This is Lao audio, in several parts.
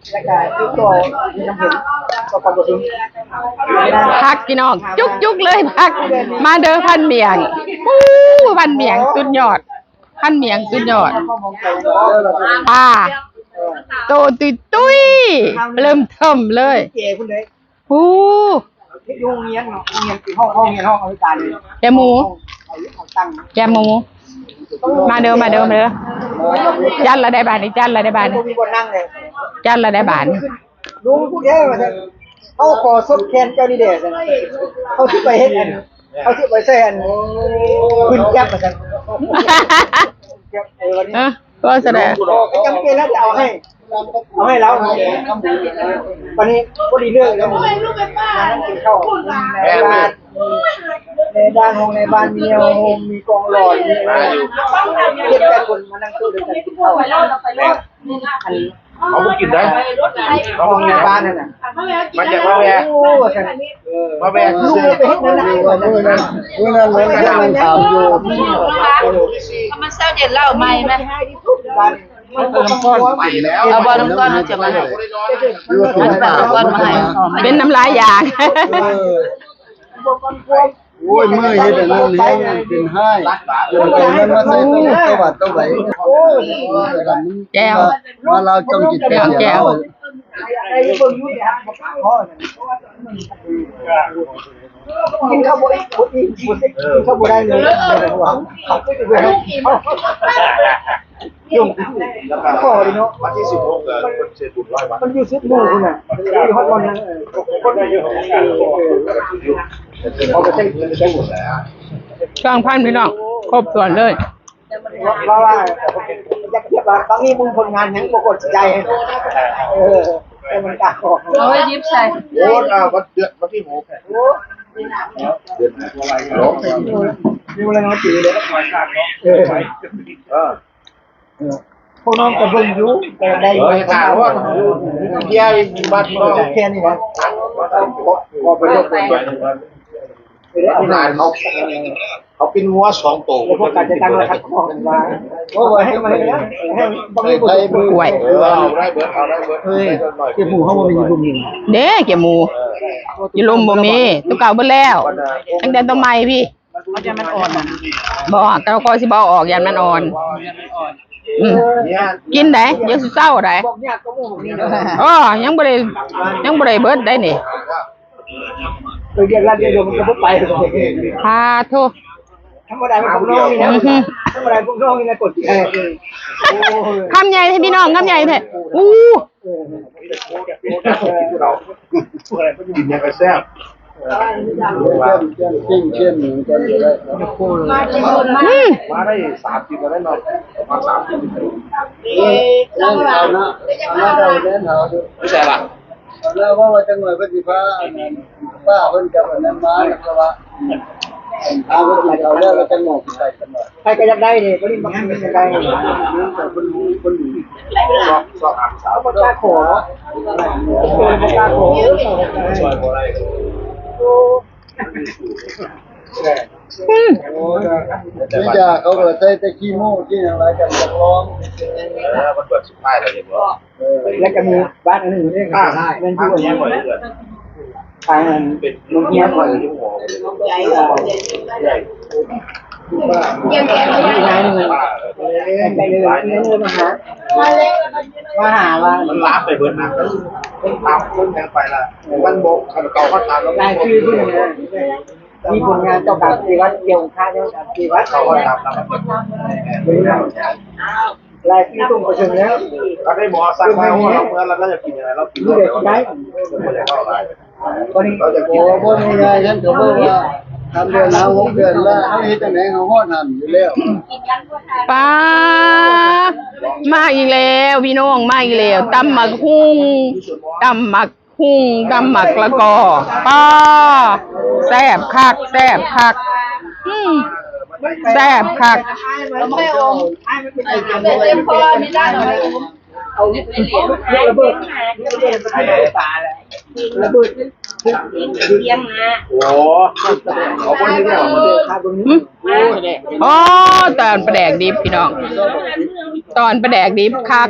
ແລ້ວກະຕິດຕໍ່ຢູ່ນຳເພິ່ນ ກໍຂອບພະຄຸນ. ຜັກພີ່ນ້ອງ ຈຸກໆເລີຍຜັກ. ມາເດີພັນໝ້ຽງ. ອູ້ ພັນໝ້ຽງສຸດຍອດ ພັນໝ້ຽງສຸດຍອດ. ປາໂຕຕຸ້ຍໆ ເລີ່ມເທີມເລີຍ. ໂອ້ ເຮັດຢູ່ໂຮງຮຽນເນາະ ໂຮງຮຽນ ເປັນຫ້ອງ ຫ້ອງຮຽນ ຫ້ອງອານການເລີຍ. ແກະໝູ ເອົາ ເອົາຕັ້ງ ແກະໝູ. ມາເດີ ມາເດີ ມາເດີ. ຈັດລະໄດ໋ບາດນີ້ ຈັດລະໄດ໋ບາດນີ້ ບໍ່ມີບ່ອນນັ່ງເລີຍ. ຈັດລະໄດ໋ບາດນີ້. ລຸງຜູ້ແທ້ວ່າຊັ້ນ ເຮົາຂໍຊົດແຄນເຈົ້ານີ້ແດ່ຊັ້ນ ເຮົາຊິໄປເຮັດອັນ ເຮົາຊິໄປໃສ່ອັນ ປືນແກັບວ່າຊັ້ນ. ແກັບ ເອີ ວ່າຊັ້ນແຫຼະ ກໍຈຳເປັນແລ້ວຈະເອົາໃຫ້ ເອົາໃຫ້ລາວ. ບາດນີ້ພໍດີເລີກແລ້ວ ມານັ່ງກິນເຂົ້າ ແມ່ນ ແມ່ບ້ານ ແມ່ບ້ານ ຫ້ອງແມ່ບ້ານ ມີແນວໂຮມ ມີກອງຫຼອນ ມີອັນນັ້ນ ເຈັດແປດຄົນມານັ່ງໂຕະດຽວກັນກິນເຂົ້າ. ອັນ ເຮົາບໍ່ກິນໄດ້ ເຮົາບໍ່ກິນ ແມ່ບ້ານນັ້ນນະ ມາຈາກມາແວ່ ໂອ້ ວ່າຊັ້ນ ເອີ ມາແວ່ ລູກໄປເຮັດນັ້ນນະ ມື້ນັ້ນ ມື້ນັ້ນມັນ ມັນຖາມຢູ່ ມັນເຊົ້າເຢັນເຫຼົ້າໃໝ່ແມ່ ມັນເອົານ້ຳກ້ອນໄປແລ້ວ ເອົາບໍ່ນ້ຳກ້ອນເຮົາຈະມາໃຫ້ ຢູ່ ມັນເອົານ້ຳກ້ອນມາໃຫ້ ເປັນນ້ຳລາຍຢາ ເອີ ໂອ້ຍ ເມື່ອຍເຮັດອັນນັ້ນແຮງ ເປັນຮ້າຍ ເປັນໄປນັ້ນມາໃສ່ໂຕະ ໂຕະບາດໂຕະໃບ ແຈ່ວ ມາລາວຕ້ອງກິນແຈ່ວ ແຈ່ວ ກິນເຂົ້າບໍ່ອີ່ມ ບໍ່ອີ່ມ ກິນເຂົ້າບໍ່ໄດ້ເລີຍ. ຢູ່ ຂໍດີເນາະ ວັນທີສິບຫົກ ເອີ ເພິ່ນເຮັດບຸນຮ້ອຍວັນ ມັນຢູ່ສຸດໝູ່ພຸ້ນນະ ຢູ່ຮອດບ່ອນນັ້ນ ເອີ ຄົນໄດ້ຢູ່ ເອີ ເອົາໄປໃຊ້ ໃຊ້ໝົດແລ້ວ ເຄື່ອງພັນພີ່ນ້ອງ ຄົບຖ້ວນເລີຍ ເພາະວ່າ ຢາກທຽບວ່າ ຕອນນີ້ມຶງຜົນງານຍັງບໍ່ກົດໃຈ ເອີ ແຕ່ມັນກະອອກ ເອົາໄວ້ດິບໃສ່ ໂອ້ ອ່າ ວັນເດືອນ ວັນທີຫົກ ໂອ້ ເດືອນຫົກ ມີເວລານອນຕີເດ້ ເອີ ເອີ ພວກນ້ອງກໍເບິ່ງຢູ່ ກໍໄດ້ຢູ່ ເອີ ຖາມວ່າເດຍຢູ່ບ້ານນ້ອງແຄ່ນີ້ນະ ກໍໄປລົບໄປ ເອີ ເຂົາ ເຂົາປິ່ນງົວສອງໂຕ ແລ້ວພວກການຈັດຕັ້ງລະຄັດຂອງວ່າ ໂອ້ ໃຫ້ ໃຫ້ ໃຫ້ ໃຫ້ ເອີ ເອົາໄດ້ເບີດ ເອົາໄດ້ເບີດ ເອີ ເກັບໝູເຮົາບໍ່ມີຢູ່ລຸ່ມນີ້ ເດ້ ເກັບໝູ ເອີ ຢູ່ລຸ່ມບໍ່ມີ ໂຕເກົ່າເບິດແລ້ວ ຕັ້ງແຕ່ໂຕໃໝ່ພີ້ ມັນ ມັນອ່ອນ ບໍ່ ກໍ ກໍຊິບໍ່ເອົາອອກ ຢ້ານມັນອ່ອນ ຢ້ານມັນອ່ອນ ອືມ ກິນໄດ໋ ຢ່າຊິເຊົາໄດ໋ ບໍ່ຍາກກໍໝູນີ້ເດີ ອໍ ຍັງບໍ່ໄດ້ ຍັງບໍ່ໄດ້ເບິດໄດ໋ນີ້ ໄປວຽກລາດດຽວມັນກໍບໍ່ໄປ ພາໂທ ທຳມະດາພວກນ້ອງນີ້ນະ ອືຮຶ ທຳມະດາພວກນ້ອງນີ້ນະກົດແທ້ ໂອ້ຍ ຄຳໃຫຍ່ແທ້ພີ່ນ້ອງ ຄຳໃຫຍ່ແທ້ ອູ້ ເອີ ກິນຫຍັງກໍແຊບ ເອີ ເຂັ້ມໆ ເຂັ້ມໆ ກິນກັນກໍໄດ້ ອືມ ມາໄດ້ສາມປີແລ້ວເນາະ ປະມານສາມປີ ເອີ ເອີ ເອົານະ ເອົານະ ເອົານະ ຢູ່ໃສລະ? ແລ້ວເວົ້າວ່າຈັກໜ່ອຍເພິ່ນຊິພາອັນນັ້ນ ປ້າເພິ່ນກັບອັນນັ້ນມາ ແລ້ວກໍວ່າ ອືມ ພາເພິ່ນກິນເຂົ້າແລ້ວ ແລ້ວຈັກໜ່ອຍຊິໄປກັນວ່າ ໃຜກໍຢາກໄດ້ເດ້ ບໍ່ໄດ້ບັກ ຢາກໄດ້ ແຕ່ເພິ່ນຮູ້ ເພິ່ນຮູ້ ຊອກ ຊອກຫາຜູ້ສາວ ບໍ່ກ້າຂໍເນາະ ບໍ່ກ້າຂໍ ຊ່ອຍບໍ່ໄດ້ ໂອ້ ອືມ ໂອ້ ແຕ່ ແຕ່ ນີ້ ຢາເຂົາກໍໃຊ້ແຕ່ຂີ້ໂມ້ ຂີ້ຫຍັງຫຼາຍ ຈັກຢາກລອງ ເອີ ມັນເບິດສຸດທ້າຍແລ້ວ ເຫັນບໍ່? ເອີ ແລ້ວກໍມີບ້ານອັນໜຶ່ງ ອ່າ ແມ່ນຢູ່ອັນນັ້ນ ທາງອັນ ເປັນໂຮງຮຽນ ນາຍໜຶ່ງ ມາຫາ ມາຫາວ່າ ມັນລາມໄປເບິດນະ ຄົນຕາມຄົນຫຍັງໄປລະ ມັນບໍ່ ຄັນເຂົາມາຕາມລະ ລາຍຊື່ເພິ່ນນະ ມີຜົນງານຕໍ່ການປະຕິວັດ ກ່ຽວຂ້າງກັບການປະຕິວັດ ເຂົາກໍຕາມລະ ລາຍຊື່ສົ່ງໄປເຖິງແລ້ວ ລະໄດ້ໝໍສັ່ງມາວ່າເມື່ອລະ ລະຢາກກິນຫຍັງ ລະກິນ ບໍ່ຢາກກິນໄດ້ ບໍ່ຢາກເວົ້າຫຼາຍ ໂອ້ ບໍ່ແມ່ນງ່າຍ ຊັ້ນກໍເບິ່ງວ່າ ສາມເດືອນ ຫ້າຫົກເດືອນລະ ເຮົາເຮັດຈັ່ງໃດ ເຮົາຮອດຫັ້ນຢູ່ແລ້ວ ປາ ມາອີກແລ້ວ ພີ່ນ້ອງ ມາອີກແລ້ວ ຕຳໝາກຫຸ່ງ ຕຳໝາກຫຸ່ງ ຕຳໝາກລະກໍ ປາ ແຊບຄັກ ແຊບຄັກ ອືມ ແຊບຄັກ ເອົາລູກລະເບີດ ລູກລະເບີດ ລະເບີດ ໂອ້ ໂອ້ ຕອນປາແດກດິບ ພີ່ນ້ອງ ຕອນປາແດກດິບຄັກ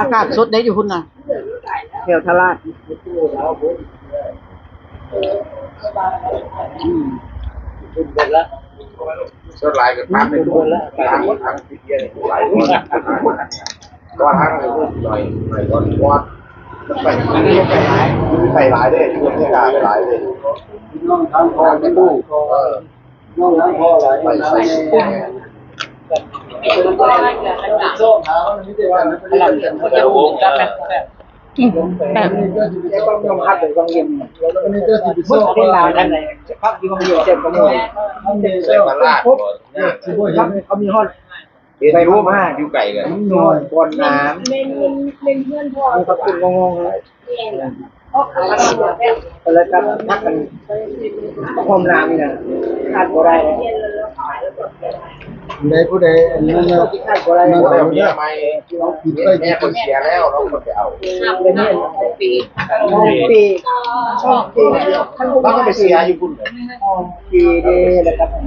ອາກາດສົດໄດ້ຢູ່ພຸ້ນນະ ແຖວທ່າລາດ. ອືມ ສ່ວນຫຼາຍກໍຖາມໃນໂຕ ຖາມ ຖາມທີ່ເຮັດຫຼາຍຄົນ ກໍທາງໜ້ອຍ ໜ້ອຍກ່ອນ ເພາະວ່າໄປ ໄປຫຼາຍ ໄປຫຼາຍເດ້ ຄົນໄປຫຼາຍເດ້ ນ້ອງທາງພໍ່ ເອີ ນ້ອງທາງພໍ່ຫຼາຍ ໄປໃສ່ ເຫັນຢູ່ ຢູ່ໄກກັນ ມັນນ້ອຍ ບ່ອນນ້ຳ ເປັນ ເປັນເຮືອນພໍ່ ມີພະຄຸນງອງໆ ເອີ ແລ້ວກໍພັກກັນຫອມນ້ຳນີ້ນະ ຂາດບໍ່ໄດ້. ຜູ້ໃດ ຜູ້ໃດອັນນັ້ນນະ ຂາດບໍ່ໄດ້ ເມຍໃໝ່ ເມຍເພິ່ນເສຍແລ້ວ ລາວກໍໄປເອົາ ເປັນເຮືອນ ຫ້ອງປີ ຫ້ອງປີ ຫ້ອງປີ ລາວກໍໄປເສຍຢູ່ພຸ້ນ ຫ້ອງປີເດ້ ແລ້ວກໍ ທາງ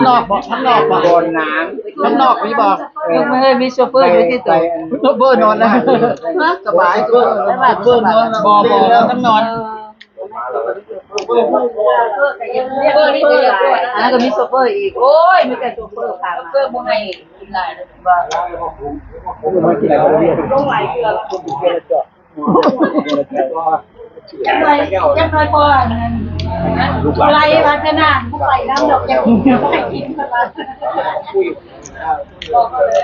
ນອກບໍ ທາງນອກບໍ ບ່ອນນ້ຳ ທາງນອກມີບໍ? ເອີ ເອີ ມີໂຊເຟີຢູ່ຕິໂຕ ໂຊເຟີນອນແລ້ວ ສະບາຍ ໂຊເຟີນອນແລ້ວ ບໍ່ ບໍ່ ທາງນອກ ອັນນັ້ນກໍມີໂຊເຟີອີກ ໂອ້ຍ ມີແຕ່ໂຊເຟີພາມາ ໂຊເຟີບໍ່ໃຫ້ກິນຫຼາຍ ບໍ່ ບໍ່ໃຫ້ກິນຫຼາຍ ລົງຫຼາຍເທື່ອແລ້ວ ຈັກໜ່ອຍ ຈັກໜ່ອຍກ່ອນ ໄລ່ພັດທະນາ ບໍ່ໄປນຳດອກ ຢາກກິນ ຢາກກິນ ເພິ່ນວ່າ ບອກເຂົາເລີຍ.